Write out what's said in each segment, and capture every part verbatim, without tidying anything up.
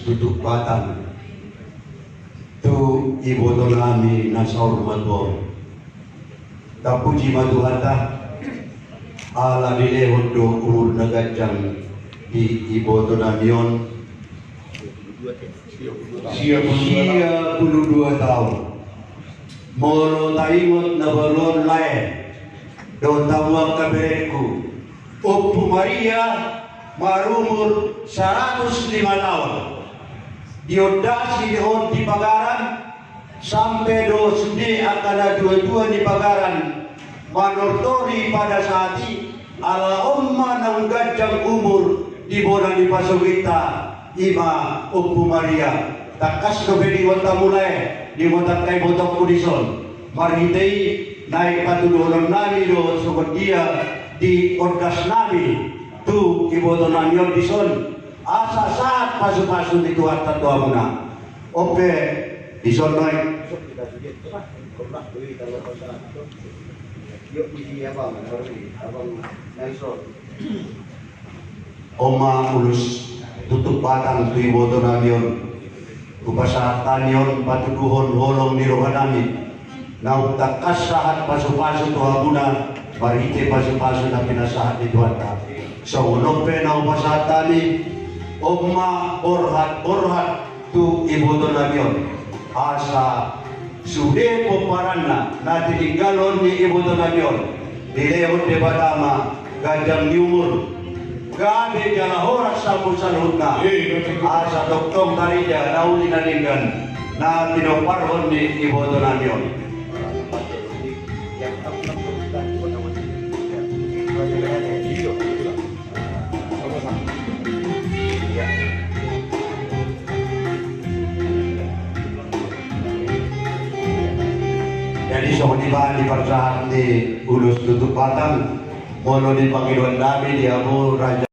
Tutup batang tu ibotonami na saur matua on. Tapuji ma Tuhanta, ala dilehon do umur na ganjang di ibotonami on. Sia pulu dua taon. Molo taingot na baru on lae, dohot hamu angka berengku, Ompu Maria marumur saratus lima taon. Diondasi do on di Pagaran, sampe do sude angka na tuatua ni Pagaran manortori pada saat i, ala on ma naung ganjang umur di bona ni pasogitta, i ma Ompu Maria. Tangkas dope diingot hamu lae, diingot angka ibotongku dison. Marhite i naeng patuduhononnami do songon dia diondasnami tu ibotonami on dison, asa sahat pasupasu ni Tuhanta tu hamuna. On pe dison nuaeng. On ma ulos tutup batang tu ibotonami on. Hupasahat hami on patuduhon holong ni rohanami. Naung tangkas sahat pasupasu tu hamuna, marhite pasupasu na pinasahat ni Tuhanta. Songon on pe na hupasahat hami, on ma borhat-borhat tu ibotonami on. Asa sude pomparanna na tininggalhon ni ibotonami on, dilehon Debata ma ganjang ni umur, gabe jala horas hamu saluhutna. Asa tongtong tarida na uli na denggan na tinomparhon ni ibotonami on. Jadi songon i ma di parsahat ni ulos tutup batang, molo di pangidoan nami di hamu raja.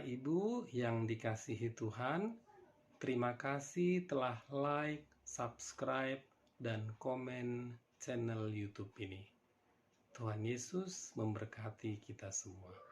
Ibu yang dikasihi Tuhan, terima kasih telah like, subscribe, dan komen channel YouTube ini. Tuhan Yesus memberkati kita semua.